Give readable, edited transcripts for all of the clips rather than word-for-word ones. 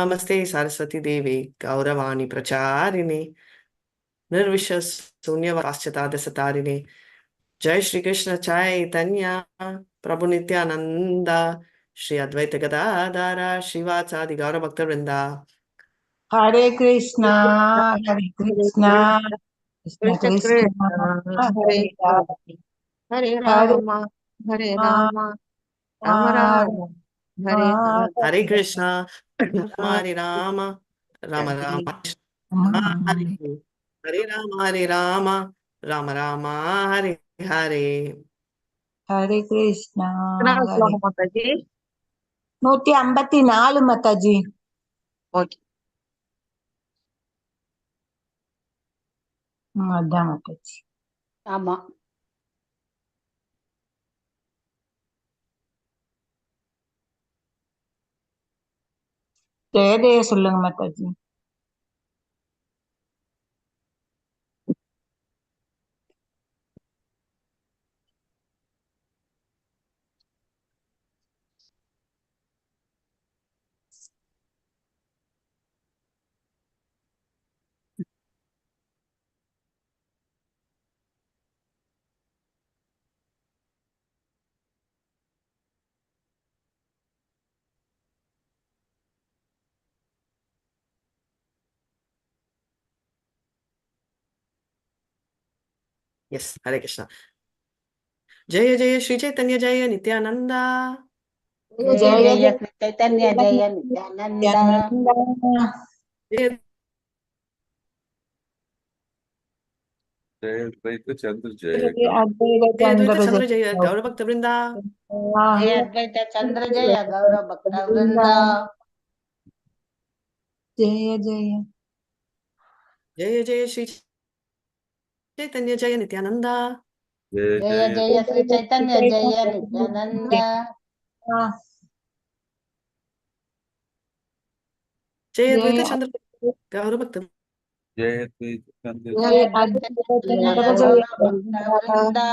ನಮಸ್ತೆ ಸರಸ್ವತಿ ದೇವಿ ಗೌರವಾಣಿ ಪ್ರಚಾರಿಣಿ ನಿರ್ವಿಶೇಷ ಶೂನ್ಯ ಪಾಶ್ಚಾತ್ಯ ಜೈ ಶ್ರೀ ಕೃಷ್ಣ ಚೈತನ್ಯ ಪ್ರಭು ನಿತ್ಯಾನಂದ ಶ್ರೀ ಅದ್ವೈತ ಗದಾಧಾರ ಶ್ರೀವಾಸಾದಿ ಗೌರ ಭಕ್ತ ವೃಂದ. Hare Krishna Hare Krishna Krishna Krishna Krishna Krishna Hare Hare Hare Hare Hare Rama Hare Rama Rama Rama Hare Hare. Hare Krishna Hare Rama Rama Rama Hare Hare Rama Hare Rama Rama Rama Hare Hare. Hare Krishna எத்தனாவது ஹரே. ஸ்லோகம் Mataji? 154 Mataji. Okay. அதான் மாதாஜி. ஆமா. ஜெய ஜெய சொல்லுங்க Mataji. S, Hare Krishna. Jaya Jaya Sri Chaitanya ஜெய நித்யானந்தா. ஜெய ஜெய ஜெய ஜெய ஸ்ரீ சைத்தன்ய ஜெய நித்யானந்தா. ஜெய ஜெய அத்வைத சந்திர ஜெய ஜெய அத்வைத ஜெய அத்வைத சந்திர சந்திர ஜெய ஜெய கௌர பக்த விருந்தா. ஜெய அத்வைத சந்திர ஜெய கௌரவ பக்த விருந்தா. ஜெய ஜெய ஜெய ஜெய ஸ்ரீ சைத்தன்ய ஜெய நித்யானந்தா. ஜெய ஜெய ஜெய ஜெய ஸ்ரீ சைத்தன்ய ஜெய நித்யானந்தா. ஜெய அத்வைத ஜெய சந்திர கௌர பக்த ஜெய அத்வைத சந்திர ஜெய ஜெய அத்வைத அத்வைத சந்திர சந்திர ஜெய ஜெய கௌரவ பக்த விருந்தா.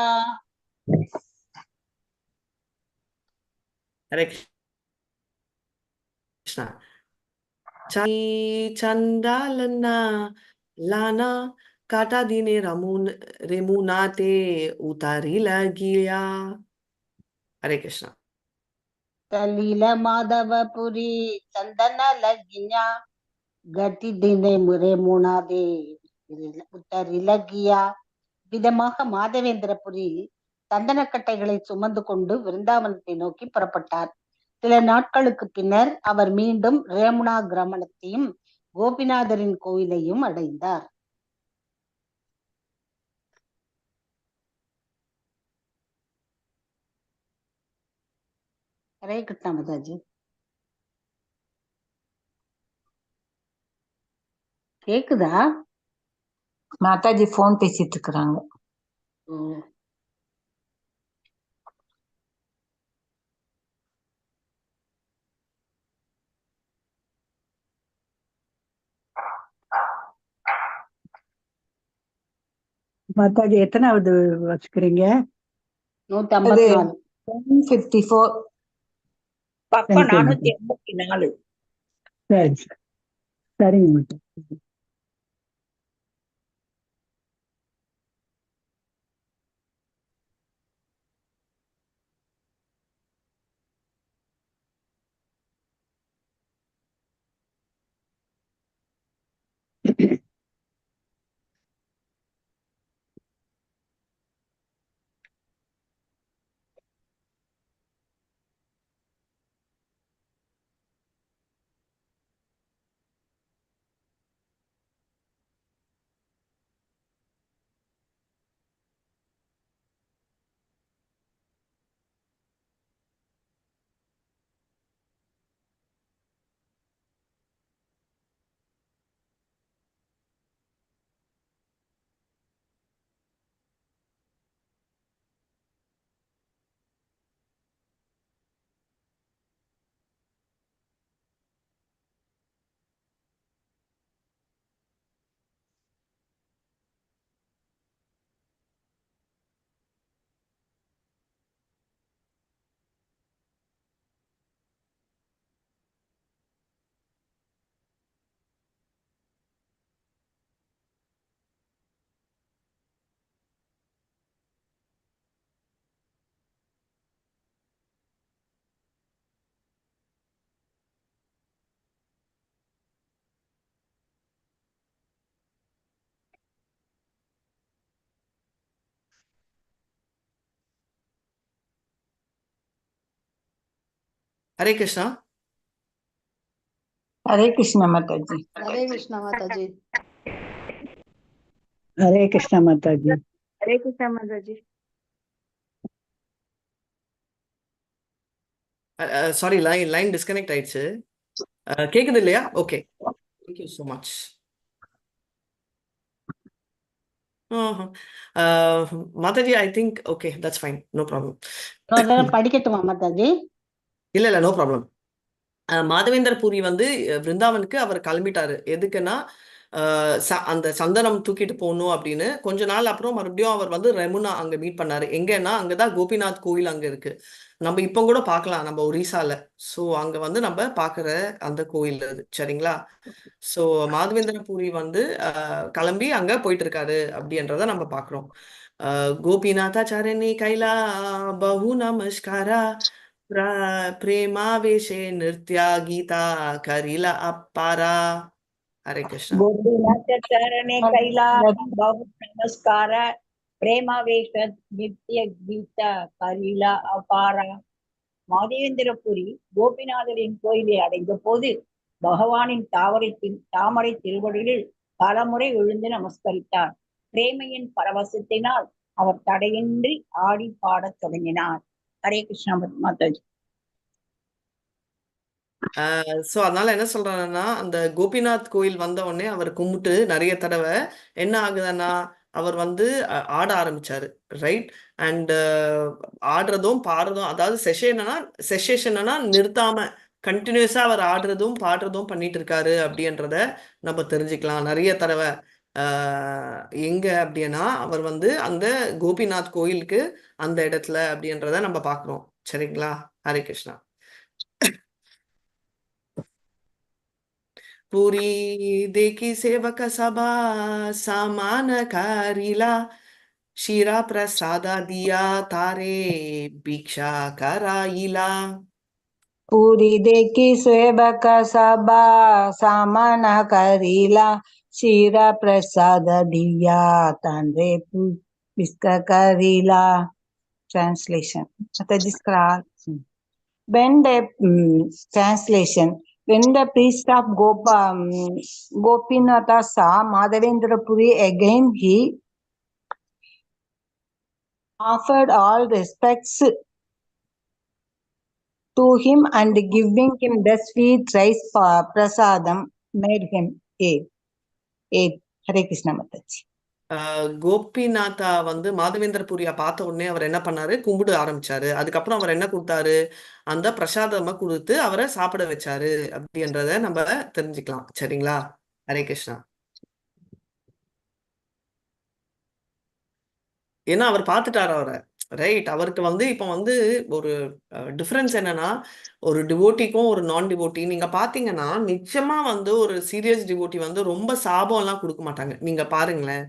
ஹரே கிருஷ்ணா. சண்டாலனா லானா காட்டா தினே ரமுன் ரெமுனாதே உதாரி லகியா. ஹரே கிருஷ்ணா. சலீல மாதவபுரி சந்தன லகிஞா கதி தினை முறை மூணாதே உத்தரிலகியா. விதமாக மாதவேந்திரபுரி சந்தனக்கட்டைகளை சுமந்து கொண்டு விருந்தாவனத்தை நோக்கி புறப்பட்டார். சில நாட்களுக்கு பின்னர் அவர் மீண்டும் ரேமுனா கிராமத்தையும் கோபிநாதரின் கோயிலையும் அடைந்தார். ஹரே கிருஷ்ணா மாதாஜி. கேக்குதா? மாதாஜி போன் பேசிட்டு இருக்கிறாங்க. ஓ. மாதாஜி எத்தனாவது வச்சுக்கிறீங்க? 154. 154. பக்கம் Thank you, 484. சரி சரி சரிங்க Mataji. Hare Krishna. Hare Krishna Mataji. Hare Krishna Mataji. Hare Krishna Mataji. Hare Krishna Mataji. Sorry, line line disconnect ஆயிடுச்சு. கேக்குது இல்லையா? Okay, thank you so much. Mataji, I think okay, that's fine, no problem. இன்னொரு தடவை படிக்கட்டுமா மாதாஜி? இல்ல இல்ல, நோ ப்ராப்ளம். மாதவேந்தர் பூரி வந்து பிருந்தாவனுக்கு அவர் கிளம்பிட்டாரு. எதுக்குன்னா அந்த சந்தனம் தூக்கிட்டு போகணும் அப்படின்னு. கொஞ்ச நாள் அப்புறம் மறுபடியும் அவர் வந்து ரெமுனா அங்க மீட் பண்ணாரு. எங்கன்னா அங்கதான் கோபிநாத் கோயில் அங்க இருக்கு. நம்ம இப்போ கூட பார்க்கலாம் நம்ம ஒரிசால. ஸோ அங்க வந்து நம்ம பாக்குற அந்த கோயில் அது, சரிங்களா? ஸோ மாதவேந்திர பூரி வந்து கிளம்பி அங்க போயிட்டு இருக்காரு அப்படின்றத நம்ம பாக்குறோம். கோபிநாதா சரணி கைலா பகு நமஸ்காரா பிரேமாவேஷே நிருத்யா கீதா கரில அப்பாரா. ஹரே கிருஷ்ணா. கோபிநாத சரணே கைலா பகு நமஸ்கார பிரேமாவேஷ நித்ய கீதா கரிலா அபாரா. மாதவேந்திரபுரி கோபிநாதரின் கோயிலை அடைந்த போது பகவானின் தாமரை திருவடிகளில் பலமுறை விழுந்து நமஸ்கரித்தார். பிரேமையின் பரவசத்தினால் அவர் தடையின்றி ஆடி பாடத் தொடங்கினார். ஹரே கிருஷ்ணா மாதாஜி. ஸோ அதனால என்ன சொல்றாருன்னா, அந்த கோபிநாத் கோயில் வந்த உடனே அவர் கும்பிட்டு நிறைய தடவை என்ன ஆகுதுன்னா அவர் வந்து ஆட ஆரம்பிச்சாரு, ரைட்? அண்ட் ஆடுறதும் பாடுறதும், அதாவது செஷேஷன் என்னன்னா நிறுத்தாம கண்டினியூஸா அவர் ஆடுறதும் பாடுறதும் பண்ணிட்டு இருக்காரு அப்படின்றத நம்ம தெரிஞ்சுக்கலாம். நிறைய தடவை எங்க அப்படின்னா அவர் வந்து அந்த கோபிநாத் கோயிலுக்கு அந்த இடத்துல அப்படின்றத நம்ம பாக்குறோம், சரிங்களா? ஹரே கிருஷ்ணா. पूरी देखी सेवक सभा सामान कारिला शीरा प्रसादा दिया तारे भिक्षा कराइला. पूरी देखी सेवक सभा सामान करीला शीरा प्रसाद दिया तांरे भिक्षा Karila. Translation. Mataji scroll. When the translation, when the priest of Gopinatha saw Madhavendra Puri again, he offered all respects to him and giving him the sweet rice prasadam made him a eight. Hare Krishna Mataji. Gopinatha வந்து மாதவேந்திர பூரியா பார்த்த உடனே அவர் என்ன பண்ணாரு, கும்பிட ஆரம்பிச்சாரு. அதுக்கப்புறம் அவர் என்ன கொடுத்தாரு, அந்த பிரசாதமா கொடுத்து அவரை சாப்பிட வச்சாரு அப்படின்றத நம்ம தெரிஞ்சுக்கலாம், சரிங்களா? ஹரே கிருஷ்ணா. ஏன்னா அவர் பார்த்துட்டாரு அவரை, ரைட்? அவருக்கு வந்து இப்போ வந்து ஒரு டிஃப்ரென்ஸ் என்னன்னா, ஒரு டிவோட்டிக்கும் ஒரு நான் டிவோட்டி நீங்க பாத்தீங்கன்னா நிச்சயமா வந்து ஒரு சீரியஸ் டிவோட்டி வந்து ரொம்ப சாபம் எல்லாம் கொடுக்க மாட்டாங்க. நீங்க பாருங்களேன்,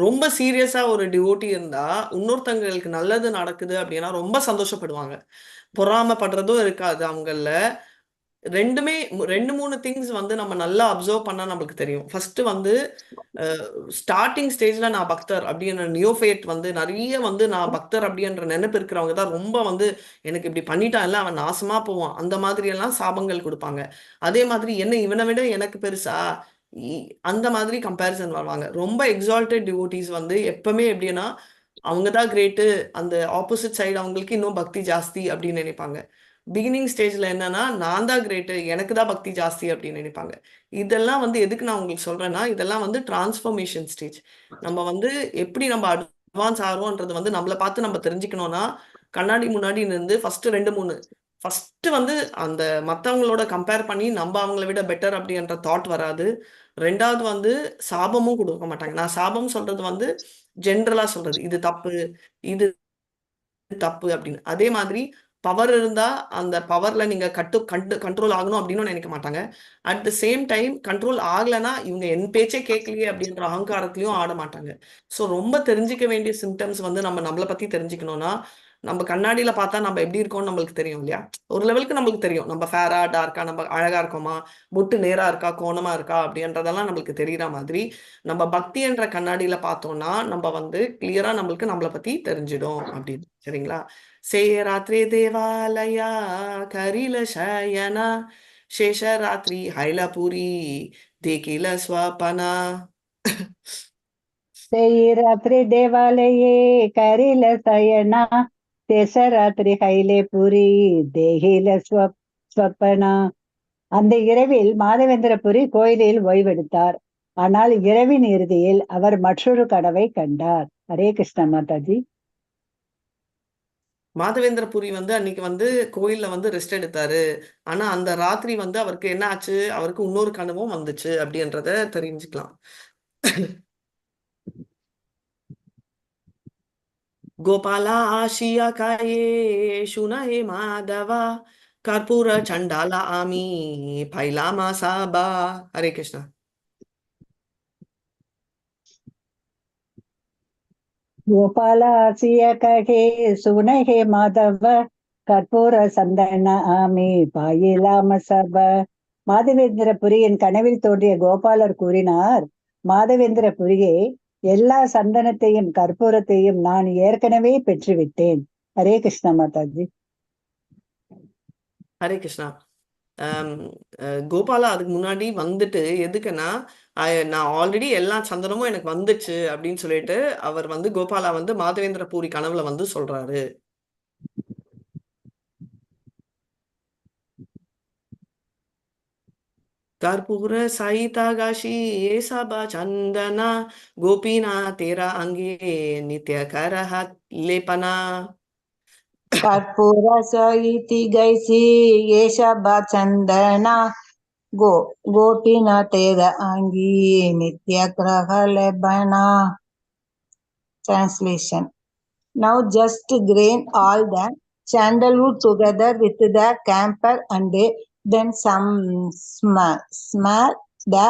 ரொம்ப சீரியஸா ஒரு டிவோட்டி இருந்தா இன்னொருத்தங்களுக்கு நல்லது நடக்குது அப்படின்னா ரொம்ப சந்தோஷப்படுவாங்க, பொறாமைப்படுறதும் இருக்காது அவங்கள. ரெண்டுமே ரெண்டு மூணு திங்ஸ் வந்து நம்ம நல்லா அப்சர்வ் பண்ணா நம்மளுக்கு தெரியும். ஃபர்ஸ்ட் வந்து ஸ்டார்டிங் ஸ்டேஜ்ல நான் பக்தர் அப்படின்ற நியோஃபேட் வந்து நிறைய வந்து நான் பக்தர் அப்படின்ற நினைப்பு இருக்கிறவங்க தான் ரொம்ப வந்து எனக்கு இப்படி பண்ணிட்டான் இல்ல அவன் நாசமா போவான் அந்த மாதிரி எல்லாம் சாபங்கள் கொடுப்பாங்க. அதே மாதிரி என்ன இவனை விட எனக்கு பெருசா அந்த மாதிரி கம்பேரிசன் வருவாங்க. ரொம்ப எக்ஸால்டட் டிவோட்டிஸ் வந்து எப்பவுமே எப்படின்னா அவங்க தான் கிரேட்டு, அந்த ஆப்போசிட் சைடு அவங்களுக்கு இன்னும் பக்தி ஜாஸ்தி அப்படின்னு நினைப்பாங்க. பிகினிங் ஸ்டேஜ்ல என்னன்னா நான் தான் கிரேட்டு, எனக்கு தான் பக்தி ஜாஸ்தி அப்படின்னு நினைப்பாங்க. இதெல்லாம் வந்து எதுக்கு நான் உங்களுக்கு சொல்றேன்னா, இதெல்லாம் வந்து டிரான்ஸ்ஃபர்மேஷன் ஸ்டேஜ். நம்ம வந்து எப்படி நம்ம அட்வான்ஸ் ஆகிறோன்றது வந்து நம்மளை பார்த்து நம்ம தெரிஞ்சுக்கணும்னா கண்ணாடி முன்னாடி நின்று ஃபர்ஸ்ட் 2-3 ஃபர்ஸ்ட் வந்து அந்த மற்றவங்களோட கம்பேர் பண்ணி நம்ம அவங்கள விட பெட்டர் அப்படின்ற தாட் வராது. ரெண்டாவது வந்து சாபமும் கொடுக்க மாட்டாங்க. நான் சாபம் சொல்றது வந்து ஜென்ரலா சொல்றது, இது தப்பு இது தப்பு அப்படின்னு. அதே மாதிரி பவர் இருந்தா அந்த பவர்ல நீங்க கண்ட்ரோல் ஆகணும் அப்படின்னு நினைக்க மாட்டாங்க. At the same time control ஆகலைன்னா இவங்க என் பேச்சே கேட்கலையே அப்படின்ற அகங்காரத்திலையும் ஆட மாட்டாங்க. ஸோ ரொம்ப தெரிஞ்சுக்க வேண்டிய சிம்டம்ஸ் வந்து நம்ம நம்மளை பத்தி தெரிஞ்சுக்கணும்னா நம்ம கண்ணாடியில பார்த்தா நம்ம எப்படி இருக்கோம்னு நம்மளுக்கு தெரியும் இல்லையா? ஒரு லெவலுக்கு நம்மளுக்கு தெரியும், நம்ம ஃபேரா டார்க்கா, நம்ம அழகா இருக்கோமா, பொட்டு நேரா இருக்கா கோணமா இருக்கா அப்படின்றதெல்லாம் நம்மளுக்கு தெரியுற மாதிரி நம்ம பக்தி என்ற கண்ணாடியில பார்த்தோம்னா நம்ம வந்து கிளியரா நம்மளுக்கு நம்மளை பத்தி தெரிஞ்சிடும் அப்படின்னு, சரிங்களா? சே ராத்திரி தேவாலயா கரில சயனா சேஷராத்திரி ஹைலபுரி தேகில ஸ்வபனா. ராத்திரி தேவாலயே கரில சயனா தேசராத்திரி ஹைலேபுரி தேகில ஸ்வப்பனா. அந்த இரவில் மாதவேந்திரபுரி கோயிலில் ஓய்வெடுத்தார். ஆனால் இரவின் இறுதியில் அவர் மற்றொரு கனவை கண்டார். ஹரே கிருஷ்ணா மாதாஜி. மாதவேந்திரபுரி வந்து அன்னைக்கு வந்து கோயில்ல வந்து ரெஸ்ட் எடுத்தாரு. ஆனா அந்த ராத்திரி வந்து அவருக்கு என்ன ஆச்சு, அவருக்கு இன்னொரு கனவும் வந்துச்சு அப்படின்றத தெரிஞ்சுக்கலாம். கோபாலா ஆஷியா காயே சுனஹே மாதவா கற்பூர சண்டாலா ஆமி பைலாமா சாபா. ஹரே கிருஷ்ணா. கோபாலாசிய கஹே சுனஹே மாதவ கற்பூர சந்தன ஆமி பாயிலாம சப. மாதவேந்திரபுரியின் கனவில் தோன்றிய கோபாலர் கூறினார், மாதவேந்திரபுரியே, எல்லா சந்தனத்தையும் கற்பூரத்தையும் நான் ஏற்கனவே பெற்றுவிட்டேன். ஹரே கிருஷ்ணா மாதாஜி. ஹரே கிருஷ்ணா. கோபாலா அதுக்கு முன்னாடி வந்துட்டு எதுக்குன்னா நான் ஆல்ரெடி எல்லா சந்தனமும் எனக்கு வந்துச்சு அப்படின்னு சொல்லிட்டு அவர் வந்து கோபாலா வந்து மாதவேந்திர பூரி கனவுல வந்து சொல்றாரு. கற்பூர சைதா காஷி சபா சந்தனா கோபினா தேரா அங்கே நித்ய கரஹ லேபனா. कर्पूर सहिति गैसी ये चंदना गो गोपीनाथ आंगी नित्य ग्रह लेबना. Translation. Now just grain all the sandalwood together with the camphor and then some smear the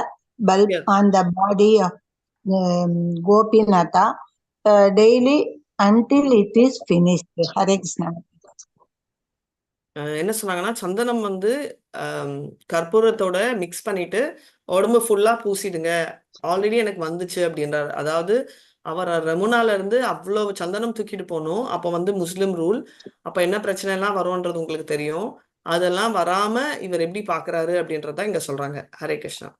bulb on the body of Gopinatha daily until it is finished. Hare Krishna. என்ன சொன்னாங்கன்னா சந்தனம் வந்து கற்பூரத்தோட மிக்ஸ் பண்ணிட்டு உடம்பு ஃபுல்லா பூசிடுங்க, ஆல்ரெடி எனக்கு வந்துச்சு அப்படின்றாரு. அதாவது அவர் ரமுனால இருந்து அவ்வளவு சந்தனம் தூக்கிட்டு போகணும். அப்ப வந்து முஸ்லிம் ரூல், அப்ப என்ன பிரச்சனை எல்லாம் வரும்ன்றது உங்களுக்கு தெரியும். அதெல்லாம் வராம இவர் எப்படி பாக்குறாரு அப்படின்றத இங்க சொல்றாங்க. ஹரே கிருஷ்ணா.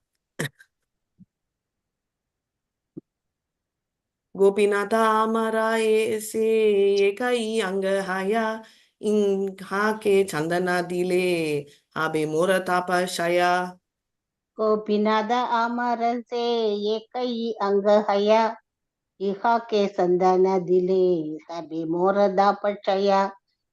கோபிநாத அமராயே சே கை அங்க ஹயா இன்ஹா கே சந்தனா திலே ஆபே மோர தாபஷயா. கோபிநாத அமரசே ஏகை அங்கஹயா இஹா கே சந்தன திலே சபி மோரதா பட்சயா.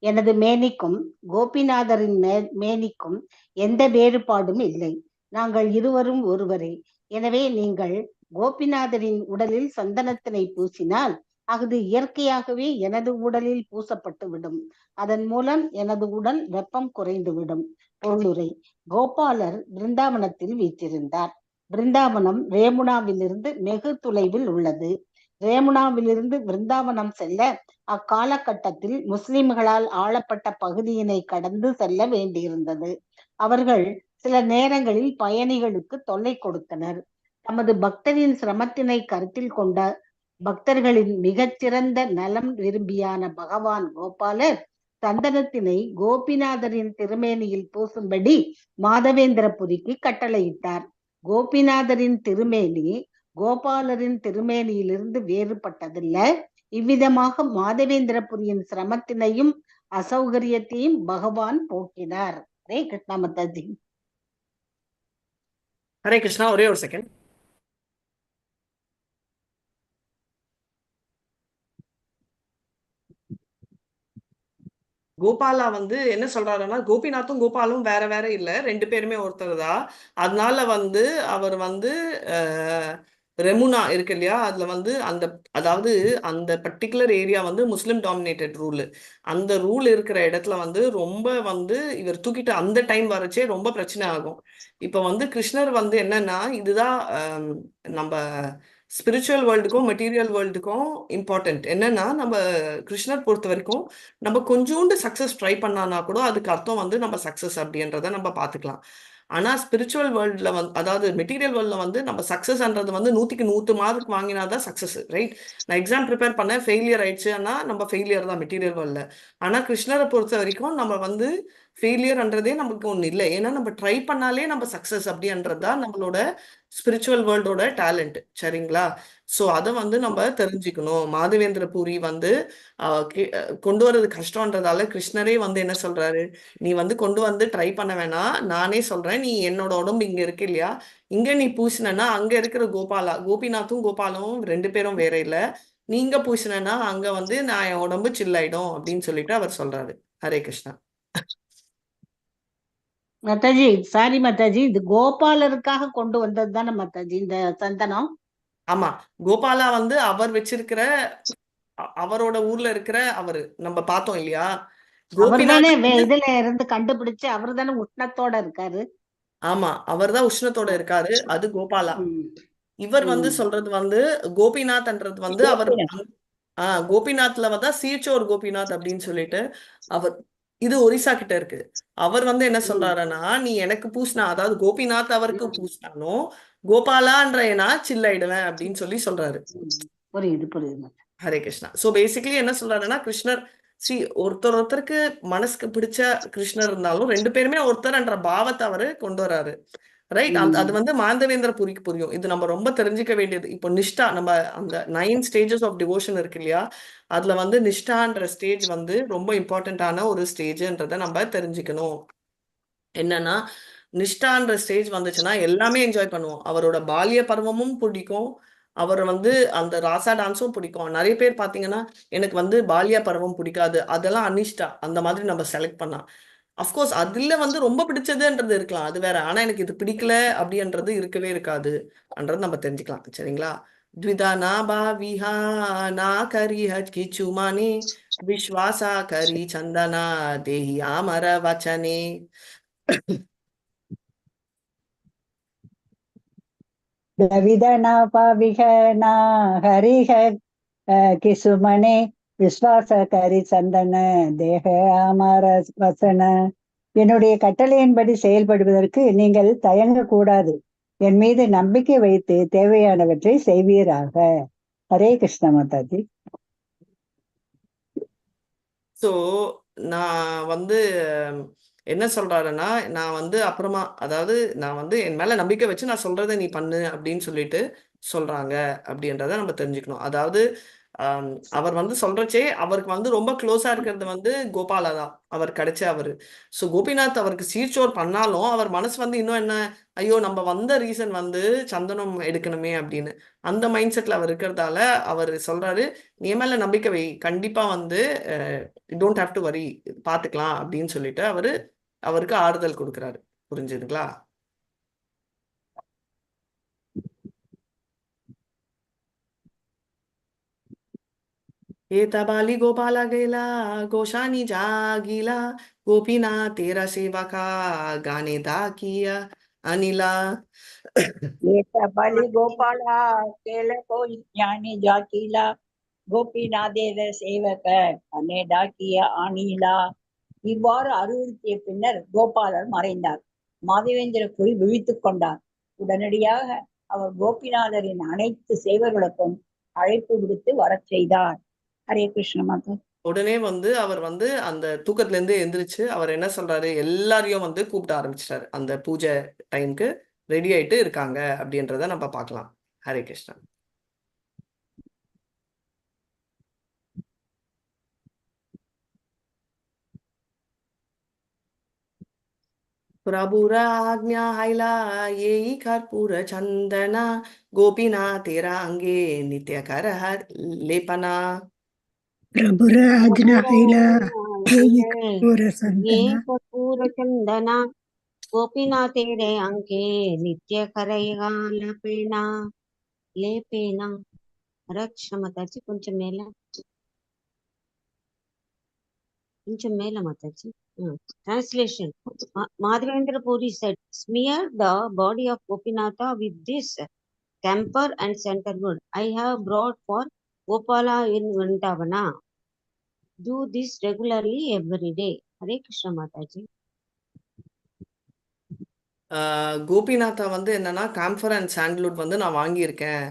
எனது மேனிக்கும் கோபிநாதரின் மேனிக்கும் எந்த வேறுபாடும் இல்லை. நாங்கள் இருவரும் ஒருவரே. எனவே நீங்கள் கோபிநாதரின் உடலில் சந்தனத்தினை பூசினால் அது இயற்கையாகவே எனது உடலில் பூசப்பட்டு விடும். அதன் மூலம் எனது உடல் வெப்பம் குறைந்துவிடும். பொருளுரை: கோபாலர் பிருந்தாவனத்தில் வீற்றிருந்தார். பிருந்தாவனம் ரேமுனாவிலிருந்து வெகு தொலைவில் உள்ளது. ரேமுனாவிலிருந்து பிருந்தாவனம் செல்ல அக்காலகட்டத்தில் முஸ்லிம்களால் ஆளப்பட்ட பகுதியினை கடந்து செல்ல வேண்டியிருந்தது. அவர்கள் சில நேரங்களில் பயணிகளுக்கு தொல்லை கொடுத்தனர். தமது பக்தரின் சிரமத்தினை கருத்தில் கொண்ட பக்தர்களின் மிகச்சிறந்த நலம் விரும்பியான பகவான் கோபாலர் சந்தனத்தினை கோபிநாதரின் திருமேனியில் பூசும்படி மாதவேந்திரபுரிக்கு கட்டளையிட்டார். கோபிநாதரின் திருமேனி கோபாலரின் திருமேனியிலிருந்து வேறுபட்டதில்ல. இவ்விதமாக மாதவேந்திரபுரியின் சிரமத்தினையும் அசௌகரியத்தையும் பகவான் போக்கினார். ஹரே கிருஷ்ணா மாதாஜி. ஹரே கிருஷ்ணா. ஒரே ஒரு செகண்ட். கோபாலா வந்து என்ன சொல்றாருன்னா, கோபிநாத்தும் கோபாலும் வேற வேற இல்ல, ரெண்டு பேருமே ஒருத்தர் தான். அதனால வந்து அவர் வந்து ரெமுனா இருக்கு இல்லையா, அதுல வந்து அந்த, அதாவது அந்த பர்டிகுலர் ஏரியா வந்து முஸ்லிம் டாமினேட்டட் ரூல். அந்த ரூல் இருக்கிற இடத்துல வந்து ரொம்ப வந்து இவர் தூக்கிட்டு அந்த டைம் வரச்சே ரொம்ப பிரச்சனை ஆகும். இப்ப வந்து கிருஷ்ணர் வந்து என்னன்னா, இதுதான் நம்ம ஸ்பிரிச்சுவல் வேர்ல்டுக்கும் மெட்டீரியல் வேர்ல்டுக்கும் இம்பார்ட்டன்ட். என்னன்னா, நம்ம கிருஷ்ணர் பொறுத்த வரைக்கும் நம்ம கொஞ்சோண்டு சக்சஸ் ட்ரை பண்ணானா கூட அதுக்கு அர்த்தம் வந்து நம்ம சக்சஸ் அப்படின்றத நம்ம பார்த்துக்கலாம். ஆனா ஸ்பிரிச்சுவல் வேர்ல்ட்ல வந்து, அதாவது மெட்டீரியல் வேர்ல்ட்ல வந்து நம்ம சக்சஸ்ன்றது வந்து 100க்கு 100 மார்க் வாங்கினாதான் சக்சஸ், ரைட்? நான் எக்ஸாம் ப்ரிப்பேர் பண்ணேன், ஃபெயிலியர் ஆயிடுச்சுன்னா நம்ம ஃபெயிலியர் தான் மெட்டீரியல் வேர்ல்ட்ல. ஆனா கிருஷ்ணரை பொறுத்த வரைக்கும் நம்ம வந்து ஃபெயிலியர்ன்றதே நமக்கு ஒண்ணு இல்லை. ஏன்னா நம்ம ட்ரை பண்ணாலே நம்ம சக்சஸ் அப்படின்றது தான் நம்மளோட ஸ்பிரிச்சுவல் வேர்ல்டோட டேலண்ட், சரிங்களா? ஸோ அதை வந்து நம்ம தெரிஞ்சுக்கணும். மாதவேந்திர பூரி வந்து கொண்டு வர்றது கஷ்டம்ன்றதால கிருஷ்ணரே வந்து என்ன சொல்றாரு, நீ வந்து கொண்டு வந்து ட்ரை பண்ண வேணாம், நானே சொல்றேன், நீ என்னோட உடம்பு இங்க இருக்கு இல்லையா, இங்க நீ பூசினா அங்க இருக்கிற கோபாலா, கோபிநாத்தும் கோபாலும் ரெண்டு பேரும் வேற இல்ல, நீங்க பூசினா அங்க வந்து நான் என் உடம்பு சில்லாயிடும் அப்படின்னு சொல்லிட்டு அவர் சொல்றாரு. ஹரே கிருஷ்ணா. மாதாஜி, சாரி மாதாஜி, இது கோபாலருக்காக கொண்டு வந்தது தானே மாதாஜி இந்த சந்தனம்? ஆமா, கோபாலா வந்து அவர் வச்சிருக்கிற அவரோட ஊர்ல இருக்கிற அவரு நம்ம பார்த்தோம் இல்லையா, அவர் தானே கோபிநாத். இதுல இருந்து கண்டுபிடிச்சு அவர் தானே உஷ்ணத்தோட இருக்காரு. ஆமா, அவர் தான் உஷ்ணத்தோட இருக்காரு, அது கோபாலா. இவர் வந்து சொல்றது வந்து கோபிநாத்ன்றது வந்து அவர் கோபிநாத்ல வந்தா சீச்சோர் கோபிநாத் அப்படின்னு சொல்லிட்டு அவர், இது ஒரிசா கிட்ட இருக்கு. அவர் வந்து என்ன சொல்றாருன்னா, நீ எனக்கு பூசினா, அதாவது கோபிநாத் அவருக்கு பூசினாலும் கோபாலான்ற நான் சில்லாயிடுவேன் அப்படின்னு சொல்லி சொல்றாரு. புரியுது புரியுது. ஹரே கிருஷ்ணா. சோ பேசிக்கலி என்ன சொல்றாருன்னா, கிருஷ்ணர் சி ஒருத்தர் ஒருத்தருக்கு மனசுக்கு பிடிச்ச கிருஷ்ணர் இருந்தாலும் ரெண்டு பேருமே ஒருத்தர்ன்ற பாவத்தை அவரு கொண்டு வராரு, ரைட்? அது வந்து மாந்தவேந்திர புரிக்கு புரியும். இது நம்ம ரொம்ப தெரிஞ்சுக்க வேண்டியது. இப்போ நிஷ்டா, நம்ம அந்த 9 ஸ்டேஜஸ் ஆஃப் டிவோஷன் இருக்கு இல்லையா, அதுல வந்து நிஷ்டான்ற ஸ்டேஜ் வந்து ரொம்ப இம்பார்ட்டன்டான ஒரு ஸ்டேஜ்ன்றதை நம்ம தெரிஞ்சுக்கணும். என்னன்னா, நிஷ்டான்ற ஸ்டேஜ் வந்துச்சுன்னா எல்லாமே என்ஜாய் பண்ணுவோம். அவரோட பால்ய பருவமும் பிடிக்கும், அவர் வந்து அந்த ராசா டான்ஸும் பிடிக்கும். நிறைய பேர் பாத்தீங்கன்னா எனக்கு வந்து பால்ய பருவம் பிடிக்காது, அதெல்லாம் அனிஷ்டா, அந்த மாதிரி நம்ம செலக்ட் பண்ணலாம். அஃப்கோர்ஸ் அதுல வந்து ரொம்ப பிடிச்சதுன்றது இருக்கலாம், அது வேற. ஆனா எனக்கு இது பிடிக்கல அப்படின்றது இருக்கவே இருக்காது என்றது நம்ம தெரிஞ்சுக்கலாம், சரிங்களா? த்விதா நா பாவிஹா நா கரி ஹஜ் கிச்சுமானி விஸ்வாசா கரி சந்தனா தேஹி ஆமர வச்சனே. தவிதனா பாவிகனா ஹரிஹ கிசுமனே விஸ்வாச கரி சந்தன தேக ஆமர வசன. என்னுடைய கட்டளையின்படி செயல்படுவதற்கு நீங்கள் தயங்க கூடாது. என் மீது நம்பிக்கை வைத்து தேவையானவற்றை செய்வீராக. ஹரே கிருஷ்ண மாதாஜி. ஸோ நான் வந்து என்ன சொல்றாருன்னா, நான் வந்து அப்புறமா, அதாவது நான் வந்து என் மேல நம்பிக்கை வச்சு நான் சொல்றதை நீ பண்ணு அப்படின்னு சொல்லிட்டு சொல்றாங்க அப்படின்றத நம்ம தெரிஞ்சுக்கணும். அதாவது அவர் வந்து சொல்றச்சே அவருக்கு வந்து ரொம்ப க்ளோஸா இருக்கிறது வந்து கோபாலா தான், அவர் கிடைச்ச அவரு. ஸோ கோபிநாத் அவருக்கு சீர்ச்சோர் பண்ணாலும் அவர் மனசு வந்து இன்னும் என்ன, ஐயோ நம்ம வந்த ரீசன் வந்து சந்தனம் எடுக்கணுமே அப்படின்னு அந்த மைண்ட் செட்ல அவர் இருக்கிறதால அவர் சொல்றாரு, நீ மேல நம்பிக்கை வை, கண்டிப்பா வந்து don't have to worry, பாத்துக்கலாம் அப்படின்னு சொல்லிட்டு அவரு அவருக்கு ஆறுதல் கொடுக்குறாரு. புரிஞ்சுதுங்களா? एता बाली गोपाला गेला गोशानी जागीला गोपीनाथ तेरा सेवका गाने दाकिया अनिला। ஏத்த பலி கோபாலா கேல கோய் ஞானி ஜாக்கிலா கோபிநாதேர சேவக அனே டாக்கிய ஆனிலா. இவ்வாறு அறிவுறுத்திய பின்னர் கோபாலர் மறைந்தார். மாதவேந்திர புரி விழித்துக் கொண்டார். உடனடியாக அவர் கோபிநாதரின் அனைத்து சேவர்களுக்கும் அழைப்பு விடுத்து வரச் செய்தார். ஹரே கிருஷ்ண மாதா. உடனே வந்து அவர் வந்து அந்த தூக்கத்துல இருந்து எந்திரிச்சு அவர் என்ன சொல்றாரு, எல்லாரையும் வந்து கூப்பிட ஆரம்பிச்சிட்டாரு. அந்த பூஜை டைம்க்கு ரெடி ஆயிட்டு இருக்காங்க அப்படின்றத நம்ம பார்க்கலாம். ஹரே கிருஷ்ணா. प्रभुर आज्ञा हैला येई कर्पूर चंदना गोपीनाथेरा अंगे नित्य कर हर लेपना। प्रभुर आज्ञा हैला येई कर्पूर ये संतना कर्पूर चंदना गोपीनाथेरे अंके नित्य करैगा लपेना लेपेना. రక్ష మాతాజీ, కొంచెం మేల, కొంచెం మేల Mataji. Translation. Madhavendra Puri said, smear the body of Gopinatha with this camphor and sandalwood I have brought for Gopala in Vrindavana. Do this regularly every day. Hare Krishna Mataji. கோபிநாதா வந்து என்னன்னா காம்ஃபர் அண்ட் சாண்டல்வுட் வந்து நான் வாங்கியிருக்கேன்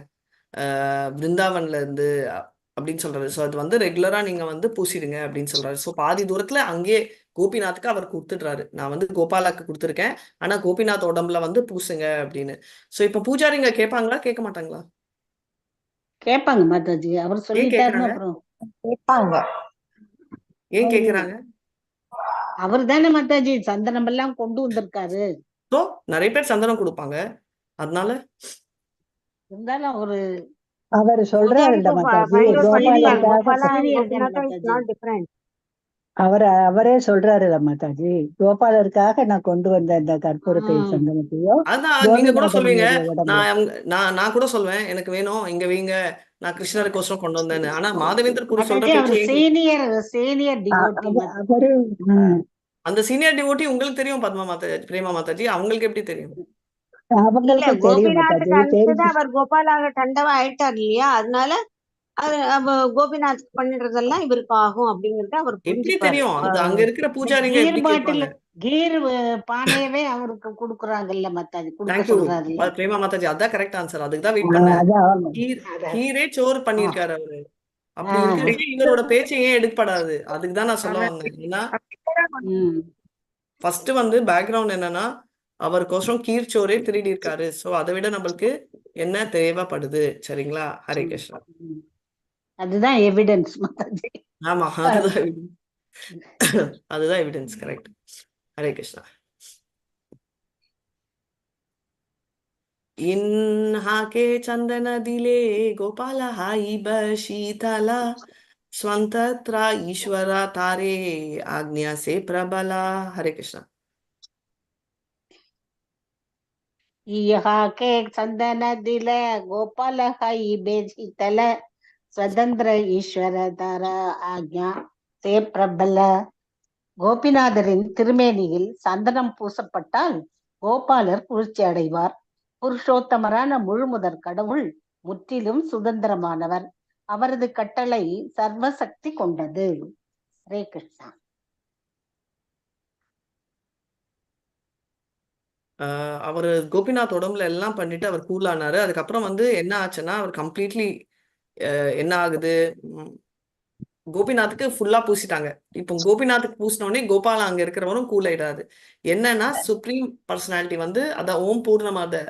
பிருந்தாவன்ல இருந்து அப்படின்னு சொல்றாரு. So அது வந்து ரெகுலரா நீங்க வந்து பூசிடுங்க அப்படின்னு சொல்றாரு. ஸோ பாதி தூரத்துல அங்கேயே கோபிநாத்துக்கு அவர் கொடுத்துடுறாரு, நான் வந்து கோபாலாக்கு கொடுத்துருக்கேன், ஆனா கோபிநாத் உடம்புல வந்து பூசுங்க அப்படின்னு. ஸோ இப்ப பூஜாரிங்க கேட்பாங்களா கேட்க மாட்டாங்களா? கேட்பாங்க மாதாஜி, அவர் ஏன் சொல்லிட்டாருன்னு கேக்குறாங்க? அப்புறம் கேட்பாங்க. ஏன் கேக்குறாங்க? அவர் தானே மாதாஜி சந்தனம் எல்லாம் கொண்டு வந்திருக்காரு. ஸோ நிறைய பேர் சந்தனம் கொடுப்பாங்க, அதனால இருந்தாலும் அவரு அவர் சொல்றாரு இல்ல Pujari to Mataji, find out பண்ணிருப்பாரு. கோபாலருக்காக Gopala and senior தானே Gopinatha is Mataji. not different. அவரே சொல்றாரு இல்ல மாதாஜி, கோபாலருக்காக நான் கொண்டு வந்த இந்த கற்பூரத்தை சந்தனத்தையோ அதான் நீங்க கூட சொல்வீங்க, கோபிநாதனுடைய உடம்புல. நான் நான் கூட சொல்வேன் எனக்கு வேணும் இங்க வைங்க, நான் கிருஷ்ணருக்கோசரம் கொண்டு வந்தேன்னு. ஆனா மாதவேந்திர குரு சொல்ற மாதாஜி அவர் பேச்சு ஏன் சீனியர் சீனியர் டிவோட்டி அவரு அந்த சீனியர் டிவோட்டி உங்களுக்கு தெரியும் பத்மா மாதாஜி, பிரேமா மாதாஜி, அவங்களுக்கு எப்படி தெரியும்? இல்ல, அவங்களுக்கும் தெரியும் கோபிநாத்துக்கு மாதாஜி, அனுப்பிச்சது தெரிஞ்சு அவர் கோபாலாக டண்டவா ஆயிட்டார் இல்லையா, அதனால அது அவ கோபிநாத்துக்கு பண்ணிடுறதெல்லாம் இவருக்கு ஆகும் அப்படிங்கறத அவர் எப்படி புரிஞ்சுப்பாரு. தெரியும்? அது அங்க இருக்கிற பூஜாரிங்க கீர் எப்படி பாட்டில் கேட்பாங்க? கீர் பானையவே அவருக்கு குடுக்குறாங்கல்ல மாதாஜி, குடுக்க thank you சொல்றாருல்ல பிரேமா மாதாஜி, அதான் கரெக்ட் ஆன்சர், அதுக்கு தான் வெயிட் பண்ணேன். அதான் அவங்க. கீர் அதான். கீரே சோறு பண்ணிருக்காரு அவரு. அப்படி இருக்கிறது இவரோட பேச்சை ஏன் எடுக்கப்படாது? அதுக்கு தான் நான் சொல்ல வந்தேன். ஏன்னா ஃபர்ஸ்ட் வந்து பேக்ரவுண்ட் என்னன்னா அவருக்கோசரம் கீர் சோரே திருடி இருக்காரு. சோ அதை விட நம்மளுக்கு என்ன தேவைப்படுது? சரிங்களா? ஹரே கிருஷ்ணா. அதுதான் எவிடன்ஸ் மாதாஜி. ஆமா, அதுதான் அதுதான் எவிடன்ஸ். கரெக்ட். ஹரே கிருஷ்ணா. इन्हा के चंदन दिले गोपाल हाई बशीतला स्वतंत्र ईश्वरा तारे आज्ञा से प्रबला। हरे कृष्णा. इहा के चंदन दिल गोपाल हई बेशीतल स्वतंत्र ஈஸ்வர தர ஆக்ஞா சே பிரபல. கோபிநாதரின் திருமேனியில் சந்தனம் பூசப்பட்டால் கோபாலர் குளிர்ச்சி அடைவார். புருஷோத்தமரான முழுமுதற் கடவுள் முற்றிலும் சுதந்திரமானவர். அவரது கட்டளை சர்வசக்தி கொண்டது. ஹரே கிருஷ்ணா. அவரு கோபிநாத் உடம்புல எல்லாம் பண்ணிட்டு அவர் கூல் ஆனாரு. அதுக்கப்புறம் வந்து என்ன ஆச்சுன்னா அவர் கம்ப்ளீட்லி என்ன ஆகுது, கோபிநாத்துக்கு ஃபுல்லா பூசிட்டாங்க. இப்போ கோபிநாத்துக்கு பூசினோடனே கோபாலா அங்க இருக்கிறவரும் கூல் ஆயிடாது. என்னன்னா சுப்ரீம் பர்சனாலிட்டி வந்து அதான் ஓம் பூர்ணமாத,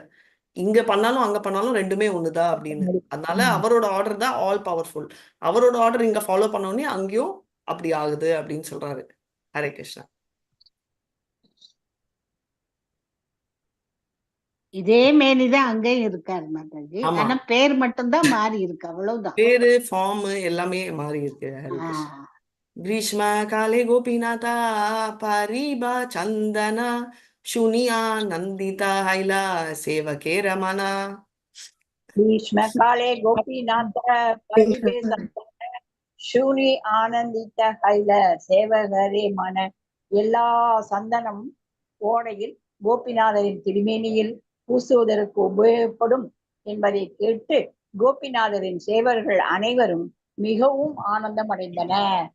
இங்க பண்ணாலும் அங்க பண்ணாலும் ரெண்டுமே ஒண்ணுதான் அப்படின்னு. அதனால அவரோட ஆர்டர் தான் ஆல் பவர்ஃபுல். அவரோட ஆர்டர் இங்க ஃபாலோ பண்ணோடனே அங்கேயும் அப்படி ஆகுது அப்படின்னு சொல்றாரு. ஹரே கிருஷ்ணா. இதே மேனிதான் அங்கேயும் இருக்காரு மாதாஜி, ஆமா. ஆனா பேர் மட்டும்தான் மாறி இருக்கு, அவ்வளவுதான். பேரு ஃபார்ம் எல்லாமே மாறி இருக்கு. ஹரே கிருஷ்ணா. கிரீஷ்ம காலே கோபிநாதா பரிபா சந்தனா சுனியா நந்திதா ஹைலா சேவகே ரமணா. பீஷ்ம காலே கோபிநாத பரிபே சந்தன சூனி ஆனந்தித்த ஹைல சேவகரே மன. எல்லா சந்தனம் ஓடையில் கோபிநாதரின் திருமேனியில் பூசுவதற்கு உபயோகப்படும் என்பதை கேட்டு கோபிநாதரின் சேவர்கள் அனைவரும் மிகவும் ஆனந்தம் அடைந்தனர்.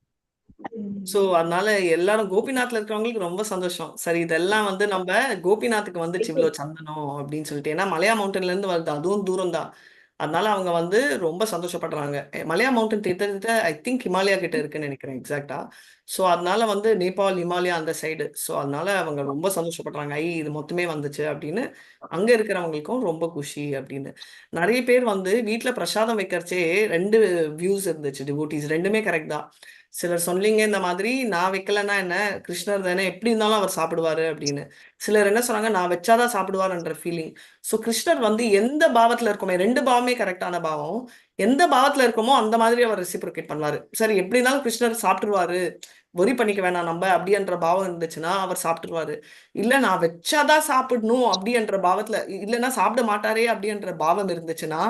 சோ அதனால எல்லாரும் கோபிநாத்ல இருக்கிறவங்களுக்கு ரொம்ப சந்தோஷம். சரி, இதெல்லாம் வந்து நம்ம கோபிநாத்துக்கு வந்துச்சு இவ்வளவு சந்தனம் அப்படின்னு சொல்லிட்டு. ஏன்னா மலையா மவுண்டன்ல இருந்து வருது, அதுவும் தூரம் தான். அதனால அவங்க வந்து ரொம்ப சந்தோஷப்படுறாங்க. மலையா மவுண்டன் கிட்டத்தட்ட I think Himalaya கிட்ட இருக்குன்னு நினைக்கிறேன் எக்ஸாக்டா. ஸோ அதனால வந்து நேபாள் ஹிமாலயா அந்த சைடு. ஸோ அதனால அவங்க ரொம்ப சந்தோஷப்படுறாங்க, ஐ இது மொத்தமே வந்துச்சு அப்படின்னு. அங்க இருக்கிறவங்களுக்கும் ரொம்ப குஷி அப்படின்னு. நிறைய பேர் வந்து வீட்டுல பிரசாதம் வைக்கிறச்சே ரெண்டு வியூஸ் இருந்துச்சு டிவோட்டிஸ், ரெண்டுமே கரெக்ட் தான். சிலர் சொன்னீங்க இந்த மாதிரி நான் வைக்கலன்னா என்ன, கிருஷ்ணர் தானே, எப்படி இருந்தாலும் அவர் சாப்பிடுவாரு அப்படின்னு. சிலர் என்ன சொன்னாங்க, நான் வச்சாதான் சாப்பிடுவாருன்ற ஃபீலிங். ஸோ கிருஷ்ணர் வந்து எந்த பாவத்துல இருக்கோமே, ரெண்டு பாவமே கரெக்டான பாவம், எந்த பாவத்துல இருக்கோமோ அந்த மாதிரி அவர் ரெசிப்ரோகேட் பண்ணுவாரு. சரி, எப்படி இருந்தாலும் கிருஷ்ணர் சாப்பிட்டுருவாரு, ஒரி பண்ணிக்க வேணாம் நம்ம அப்படின்ற பாவம் இருந்துச்சுன்னா அவர் சாப்பிட்டுருவாரு. இல்ல நான் வச்சாதான் சாப்பிடணும் அப்படின்ற பாவத்துல, இல்லைன்னா சாப்பிட மாட்டாரே அப்படின்ற பாவம் இருந்துச்சுன்னா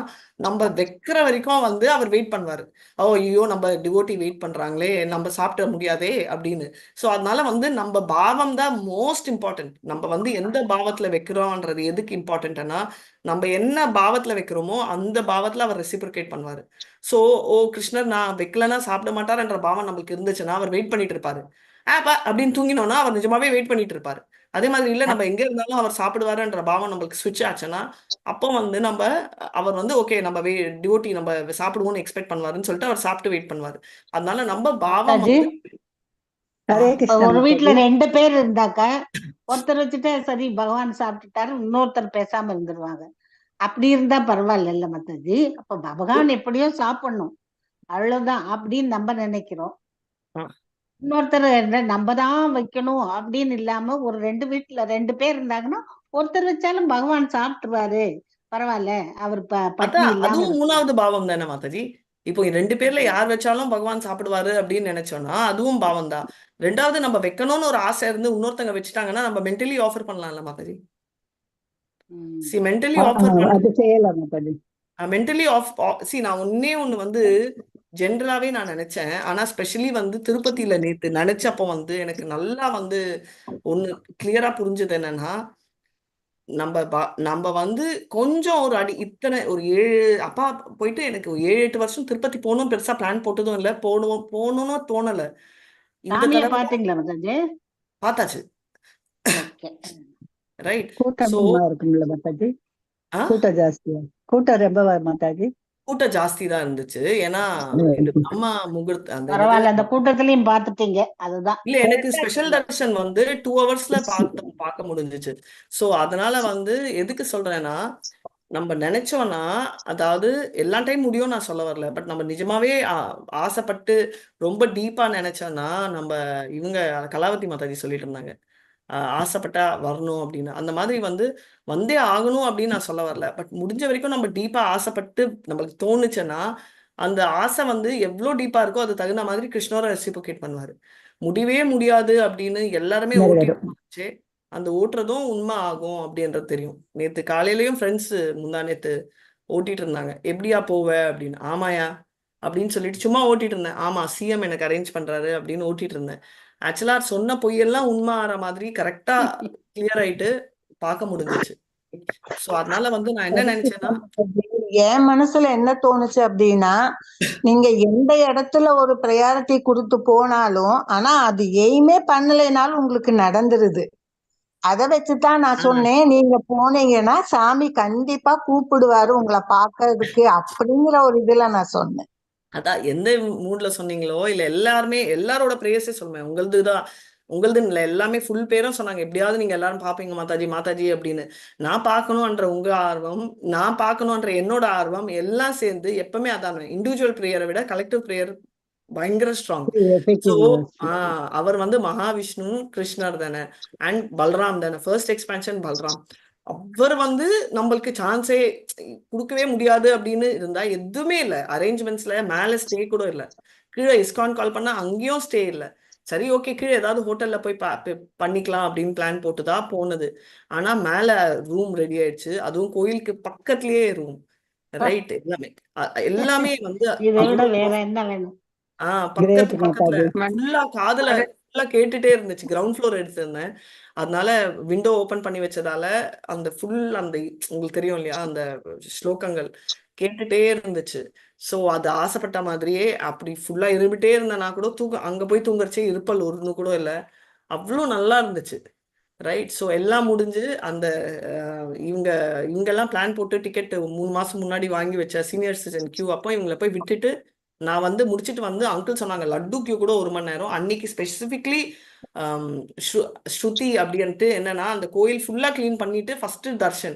நம்ம வைக்கிற வரைக்கும் வந்து அவர் வெயிட் பண்ணுவாரு. ஓ ஐயோ நம்ம டிவோட்டி வெயிட் பண்றாங்களே, நம்ம சாப்பிட முடியாதே அப்படின்னு. ஸோ அதனால வந்து நம்ம பாவம் தான் மோஸ்ட் இம்பார்ட்டன்ட். நம்ம வந்து எந்த பாவத்துல வைக்கிறோம்ன்றது எதுக்கு இம்பார்ட்டன்ட்னா, நம்ம என்ன பாவத்துல வைக்கிறோமோ அந்த பாவத்துல அவர் ரெசிப்ரோகேட் பண்ணுவாரு. ஸோ ஓ கிருஷ்ணர் நான் வைக்கலன்னா சாப்பிட மாட்டார்ன்ற பாவம் நம்மளுக்கு இருந்துச்சுன்னா அவர் வெயிட் பண்ணிட்டு இருப்பாரு. ஆப்பா அப்படின்னு தூங்கினோம்னா அவர் நிஜமாவே வெயிட் பண்ணிட்டு இருப்பாரு. அதே மாதிரி இல்ல நம்ம எங்க இருந்தாலும் அவர் சாப்பிடுவாருன்ற பாவம் நம்மளுக்கு ஸ்விட்ச் ஆச்சுன்னா அப்போ வந்து நம்ம அவர் வந்து ஓகே நம்ம டிவோட்டி நம்ம சாப்பிடுவோம்னு எக்ஸ்பெக்ட் பண்ணுவாருன்னு சொல்லிட்டு அவர் சாப்பிட்டு வெயிட் பண்ணுவாரு. அதனால நம்ம பாவம் மாதாஜி வந்து ஹரே இப்ப கிருஷ்ணா ஒரு வீட்டுல மாதாஜி. 2 பேர் இருந்தாக்கா ஒருத்தர் வச்சுட்டா சரி பகவான் சாப்பிட்டுட்டாரு, இன்னொருத்தர் பேசாம இருந்துருவாங்க. அப்படி இருந்தா பரவாயில்ல இல்ல மாதாஜி? அப்ப பகவான் எப்படியோ சாப்பிடணும் அவ்வளவுதான் அப்படின்னு நம்ம நினைக்கிறோம். இன்னொருத்தர் என்ன நம்ம தான் வைக்கணும் அப்படின்னு இல்லாம ஒரு 2 வீட்டுல 2 பேர் இருந்தாங்கன்னா ஒருத்தர் வச்சாலும் பகவான் சாப்பிட்டுருவாரு, பரவாயில்ல, அவர் பட்னி அதான் இல்லாம அதுவும் இருப்பாரு. 3வது பாவம் தானே மாதாஜி. இப்போ 2 பேர்ல யார் வச்சாலும் பகவான் சாப்பிடுவாரு அப்படின்னு நினைச்சோம்னா அதுவும் பாவம் தான். 2வது நம்ம வைக்கணும்னு ஒரு ஆசை இருந்து இன்னொருத்தங்க வச்சுட்டாங்கன்னா நம்ம மென்டலி ஆஃபர் பண்ணலாம்ல மாதாஜி. சி மென்டலி ஆஃபர் பண்ண அது செய்யலாம் மாதாஜி. மென்டலி ஆஃப் சி நான் ஒன்னே ஒண்ணு வந்து ஜென்ரலாவே நான் நினைச்சேன். ஆனா ஸ்பெஷலி வந்து திருப்பதியில நேத்து நினைச்சப்போ வந்து எனக்கு நல்லா வந்து ஒண்ணு கிளியரா புரிஞ்சது என்னன்னா, நம்ம வந்து கொஞ்சம் ஒரு அடி இத்தனை ஒரு 7 அப்பா போயிட்டு எனக்கு 7-8 வருஷம் திருப்பதி போகணும் பெருசா பிளான் போட்டதும் இல்லை, போகணும்னு தோணல. இந்த சாமியை தடவை பாத்தீங்களா மாதாஜி? பார்த்தாச்சு. ஓகே. ரைட். கூட்டம் சோ இருக்கும்ல மாதாஜி? கூட்டம் ஜாஸ்தியா? கூட்டம் ரொம்ப மாதாஜி? கூட்டம் ஜாஸ்தி தான் இருந்துச்சு. ஏன்னா அம்மா முகூர்த்த அந்த பரவாயில்ல, அந்த கூட்டத்திலயும் பாத்துட்டீங்க. அதுதான் இல்ல எனக்கு ஸ்பெஷல் தர்ஷன் வந்து 2 ஹவர்ஸ்ல பார்க்க முடிஞ்சிச்சு. சோ அதனால வந்து எதுக்கு சொல்றேன்னா, நம்ம நினைச்சோம்னா, அதாவது எல்லா டைம் முடியும் நான் சொல்ல வரல, பட் நம்ம நிஜமாவே ஆசைப்பட்டு ரொம்ப டீப்பா நினைச்சோம்னா, நம்ம இவங்க கலாவதி மாதாஜி சொல்லிட்டு இருந்தாங்க, ஆசைப்பட்டா வரணும் அப்படின்னு. அந்த மாதிரி வந்து வந்தே ஆகணும் அப்படின்னு நான் சொல்ல வரல, பட் முடிஞ்ச வரைக்கும் நம்ம டீப்பா ஆசைப்பட்டு நம்மளுக்கு தோணுச்சுன்னா அந்த ஆசை வந்து எவ்வளோ டீப்பா இருக்கோ அது தகுந்த மாதிரி கிருஷ்ணரை ரெசிப்ரோகேட் பண்ணுவாரு. முடியவே முடியாது அப்படின்னு எல்லாருமே ஓட்டிட்டு அந்த ஓட்டுறதும் உண்மை ஆகும் அப்படின்றது தெரியும். நேத்து காலையிலயும் ஃப்ரெண்ட்ஸ் முந்தா நேத்து ஓட்டிட்டு இருந்தாங்க, எப்படியா போவ அப்படின்னு. ஆமாயா அப்படின்னு சொல்லிட்டு சும்மா ஓட்டிட்டு இருந்தேன். ஆமா சிஎம் எனக்கு அரேஞ்ச் பண்றாரு அப்படின்னு ஓட்டிட்டு இருந்தேன். ஆக்சுவலா சொன்ன பொய்யெல்லாம் உண்மை ஆற மாதிரி கரெக்டா கிளியர் ஆயிட்டு பார்க்க முடிஞ்சிச்சு. சோ அதனால வந்து நான் என்ன நினைச்சேன்னா, என் மனசுல என்ன தோணுச்சு அப்படின்னா, நீங்க எந்த இடத்துல ஒரு ப்ரையாரிட்டி கொடுத்து போனாலும் ஆனா அது எய்மே பண்ணலைனாலும் உங்களுக்கு நடந்துருது. அதை வச்சுதான் நான் சொன்னேன், நீங்க போனீங்கன்னா சாமி கண்டிப்பா கூப்பிடுவாரு உங்களை பாக்குறதுக்கு அப்படிங்கிற ஒரு இதுல நான் சொன்னேன். அதான் எந்த மூட்ல சொன்னீங்களோ இல்ல எல்லாருமே எல்லாரோட ப்ரேயர்ஸே சொல்லுவேன், உங்களதுதான் உங்களதுன்னு இல்லை எல்லாமே ஃபுல் பேரும் சொன்னாங்க, எப்படியாவது நீங்க எல்லாரும் பாப்பீங்க மாதாஜி மாதாஜி அப்படின்னு. நான் பார்க்கணுன்ற உங்க ஆர்வம், நான் பார்க்கணுன்ற என்னோட ஆர்வம் எல்லாம் சேர்ந்து எப்பவுமே அதான் இண்டிவிஜுவல் ப்ரேயரை விட கலெக்டிவ் ப்ரேயர் பயங்கர ஸ்ட்ராங். ஸோ அவர் வந்து மகாவிஷ்ணு கிருஷ்ணர் தானே அண்ட் பல்ராம் தானே, ஃபர்ஸ்ட் எக்ஸ்பான்ஷன் பல்ராம். அவர் வந்து நம்மளுக்கு சான்ஸே கொடுக்கவே முடியாது அப்படின்னு இருந்தா எதுவுமே இல்லை, அரேஞ்ச்மெண்ட்ஸ்ல மேல ஸ்டே கூட இல்லை, கீழே இஸ்கான் கால் பண்ணா அங்கேயும் ஸ்டே இல்லை. சரி ஓகே கீழே ஏதாவது ஹோட்டல்ல போய் பண்ணிக்கலாம் அப்படின்னு பிளான் போட்டுதான் போனது. ஆனா மேல ரூம் ரெடி ஆயிடுச்சு, அதுவும் கோயிலுக்கு பக்கத்துலயே ரூம். ரைட், எல்லாமே எல்லாமே வந்து வேற என்ன வேணும்? பக்கத்து பக்கத்துல ஃபுல்லா காதுல ஃபுல்லா கேட்டுட்டே இருந்துச்சு. கிரவுண்ட் ஃப்ளோர் எடுத்திருந்தேன், அதனால விண்டோ ஓபன் பண்ணி வச்சதால அந்த ஃபுல் அந்த உங்களுக்கு தெரியும் இல்லையா அந்த ஸ்லோகங்கள் கேட்டுட்டே இருந்துச்சு. ஸோ அது ஆசைப்பட்ட மாதிரியே அப்படி ஃபுல்லா இருமிட்டே இருந்தேன்னா கூட தூக்கம் அங்க போய் தூங்குறச்சே இருப்பல் ஒன்று கூட இல்லை, அவ்வளோ நல்லா இருந்துச்சு. ரைட். ஸோ எல்லாம் முடிஞ்சு அந்த இவங்க இவங்கெல்லாம் பிளான் போட்டு டிக்கெட் 3 மாசம் முன்னாடி வாங்கி வச்ச சீனியர் சிட்டிசன் கியூ அப்போ இவங்களை போய் விட்டுட்டு நான் வந்து முடிச்சுட்டு வந்து அங்கிள் சொன்னாங்க லட்டு கியூ கூட 1 மணி நேரம். அன்னைக்கு ஸ்பெசிஃபிக்லி ஸ்ருதி அப்படின்ட்டு என்னன்னா அந்த கோயில் ஃபுல்லா கிளீன் பண்ணிட்டு ஃபர்ஸ்ட் தர்ஷன்.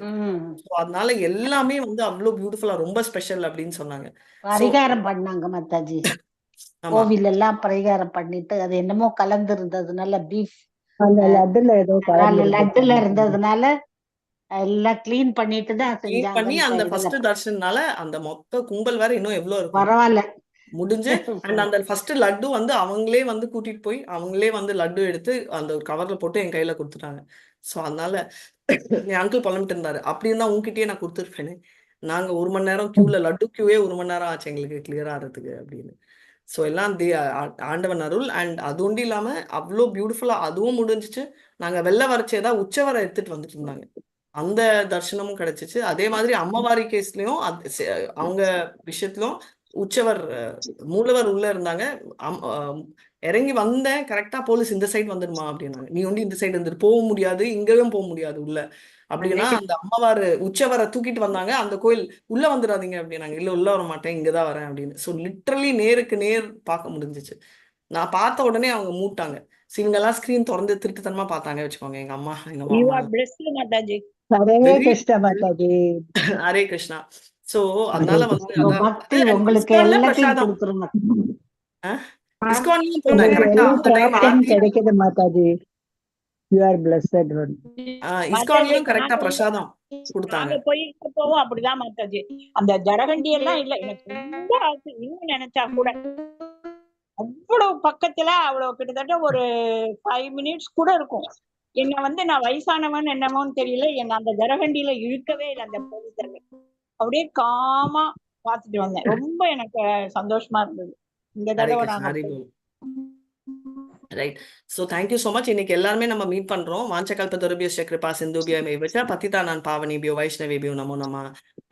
ஸோ அதனால எல்லாமே வந்து அவ்வளோ பியூட்டிஃபுல்லா ரொம்ப ஸ்பெஷல் அப்படின்னு சொன்னாங்க. பரிகாரம் பண்ணாங்க மாதாஜி, கோவில் எல்லாம் பரிகாரம் பண்ணிட்டு அது என்னமோ கலந்து இருந்ததுனால பீஃப் லட்டுல ஏதோ லட்டுல இருந்ததுனால எல்லாம் கிளீன் பண்ணிட்டு தான் கிளீன் பண்ணி அந்த ஃபர்ஸ்ட் தர்ஷன்னால அந்த மொத்த கும்பல் வேற இன்னும் எவ்வளவு இருக்கும் பரவாயில்ல முடிஞ்சு. அண்ட் அந்த ஃபர்ஸ்ட் லட்டு வந்து அவங்களே வந்து கூட்டிட்டு போய் அவங்களே வந்து லட்டு எடுத்து அந்த ஒரு கவர்ல போட்டு என் கையில கொடுத்துட்டாங்க. ஸோ அதனால என் அங்கிள் புலம்பிட்டு இருந்தாரு, அப்படி இருந்தா உங்ககிட்டயே நான் கொடுத்துருப்பேனே, நாங்க 1 மணி நேரம் கியூல லட்டு கியூவே 1 மணி நேரம் ஆச்சு எங்களுக்கு கிளியர் ஆகிறதுக்கு அப்படின்னு. ஸோ எல்லாம் ஆண்டவன் அருள். அண்ட் அது ஒன்றும் இல்லாம அவ்வளோ பியூட்டிஃபுல்லா அதுவும் முடிஞ்சிச்சு. நாங்க வெளில வரச்சேதான் உச்சவரை எடுத்துட்டு வந்துட்டு இருந்தாங்க, அந்த தர்சனமும் கிடைச்சிச்சு. அதே மாதிரி அம்மவாரி கேஸ்லயும் அவங்க விஷயத்திலும் உற்சவர் மூலவர் உள்ள இருந்தாங்க. இறங்கி வந்தேன், கரெக்டா போலீஸ் இந்த சைடு வந்துடுமா அப்படின்னாங்க. நீ வந்து இந்த சைடு வந்துட்டு போக முடியாது, இங்கேயும் போக முடியாது உள்ள அப்படின்னா. அந்த அம்மவாரு உற்சவரை தூக்கிட்டு வந்தாங்க. அந்த கோயில் உள்ள வந்துடாதீங்க அப்படின்னாங்க. இல்ல, உள்ள வர மாட்டேன், இங்கதான் வரேன் அப்படின்னு. ஸோ லிட்ரலி நேருக்கு நேர் பார்க்க முடிஞ்சிச்சு. நான் பார்த்த உடனே அவங்க மூட்டாங்க. ஸோ இவங்கெல்லாம் ஸ்கிரீன் திறந்து திருட்டுத்தனமா பார்த்தாங்க வச்சுக்கோங்க. எங்க அம்மா, எங்க You மாமா. are blessed, Mataji. Hare very Krishna Mataji. Hare Krishna. So Hare அதனால வந்து உங்க அதான் பக்தி and உங்களுக்கு இஸ்கான்ல எல்லாத்தையும் பிரசாதம் கொடுத்துருங்க. இஸ்கான்லயும் போனேன். உங்களுக்கு கரெக்டா எல்லாம் அந்த டைம் பிராப்தம் ஆர்த்தி. கிடைக்குது Mataji. You are blessed one. Mataji, இஸ்கான்லயும் கரெக்டா நாங்க பிரசாதம் கொடுத்தாங்க. நாங்க போயிருக்கப்பவும் அப்படிதான் மாதாஜி. அந்த ஜரகண்டி எல்லாம் இல்ல, எனக்கு ரொம்ப ஆசை. இன்னும் நினைச்சா கூட அவ்வளவு பக்கத்துல, அவ்வளவு கிட்டத்தட்ட ஒரு 5 மினிட்ஸ் கூட இருக்கும். என்ன வந்து நான் வயசானவன் என்னமோன்னு தெரியல, என்ன அந்த ஜரகண்டியில இழுக்கவே இல்லை அந்த போலீஸர்கள். அப்படியே காமா பார்த்துட்டு வந்தேன். ரொம்ப எனக்கு சந்தோஷமா இருந்தது இந்த ஹரே தடவை கிருஷ்ணா. நாங்க ஹரி போய். போல். Right, so thank you so much. இன்னைக்கு எல்லாருமே நம்ம மீட் பண்றோம். வாஞ்சகல்பதருபியஸ்ய கிருபா சிந்துபியோ மேவச்ச பதிதானான் பாவனேபியோ வைஷ்ணவேபியோ நமோ நம.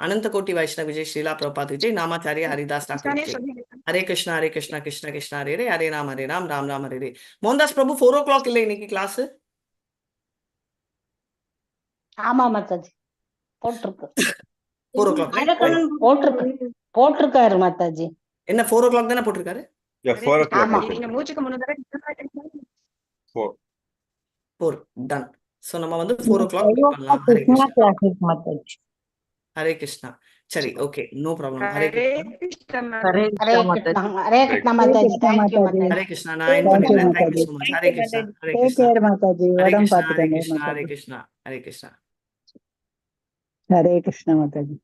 அனந்த கோட்டி வைஷ்ணவ விஜய் ஸ்ரீலா பிரபாத் விஜய் நாமாச்சாரிய ஹரிதாஸ் டாக்கூர் விஜய். ஹரே கிருஷ்ணா ஹரே கிருஷ்ணா கிருஷ்ண கிருஷ்ணா ஹரே ஹரே, ஹரே ராம் ஹரே ராம் ராம் ராம் ஹரே ஹரே. மோகன்தாஸ் பிரபு, 4 ஓ கிளாக் இல்லை இன்னைக்கு கிளாஸ்? ஆமா மாதாஜி, போட்டிருக்கு. 4 ஓ கிளாக், ரைட்? போட்டிருக்கு, போட்டிருக்காரு மாதாஜி. என்ன, 4 ஓ கிளாக் தானே போட்டிருக்காரு? Yeah, 4 o'clock. ஆமா. I think. 4. 4, done. So நம்ம வந்து 4 ஓ கிளாக் ஃபைவ் மீட் ஓ பண்ணலாம். கிளாக் ஹரே கிருஷ்ணா கிருஷ்ணா. கிளாஸ் இருக்கு மாதாஜி. ஹரே கிருஷ்ணா. சரி, okay, no problem. Hare Krishna. Hare Hare Krishna, Hare Krishna Hare Mataji. Krishna thank you Mataji. Mataji. Hare Krishna. நான் எண்ட் thank you பண்ணிடுறேன். Thank you Mataji. So much. Hare thank you Krishna. Mataji. Hare take Krishna. Care Mataji. Hare உடம்பு கிருஷ்ணா, ஹரே பார்த்துக்கங்க கிருஷ்ணா, ஹரே மாதாஜி. கிருஷ்ணா, ஹரே கிருஷ்ணா. ஹரே கிருஷ்ணா மாதாஜி.